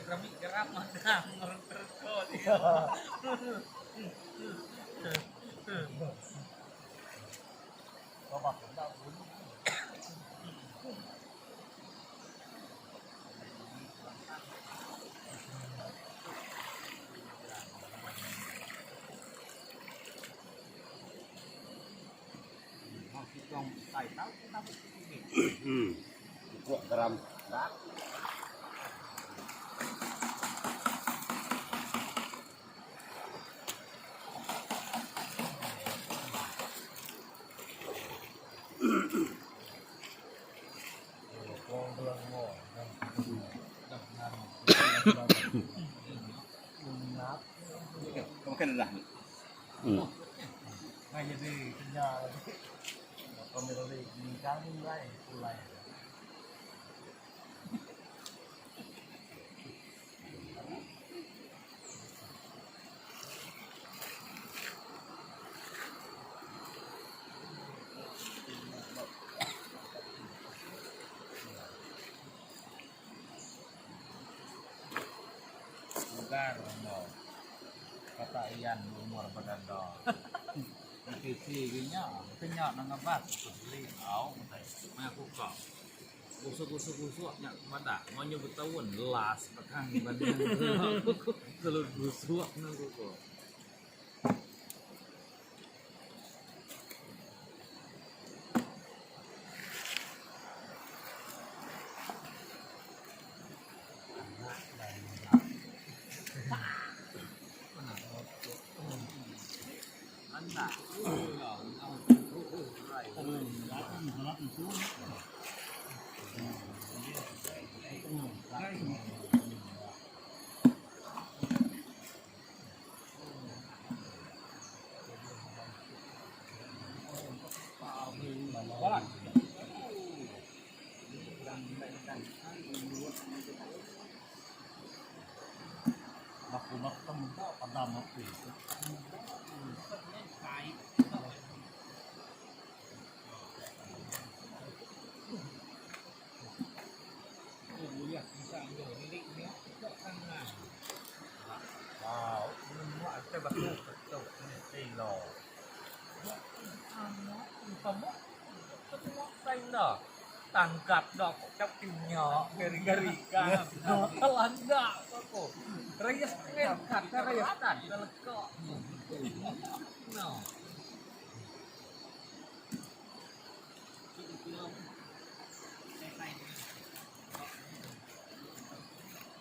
Garam. Bugar enggau kata ian umur bedanda. Bisi gi nya, ke nya nang ngebas ku beli au meh aku ka. Gusuk gusuk gusuk nya ku madah mun nyu betaun last bakang banding selalu gusuk ne ku ko.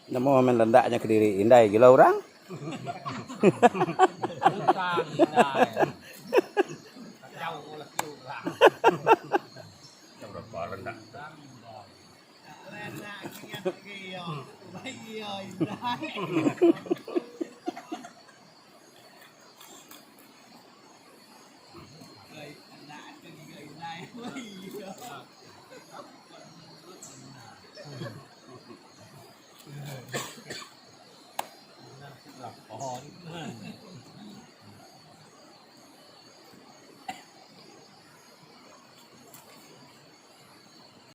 Nemu meh lendak nya kediri indai gila orang.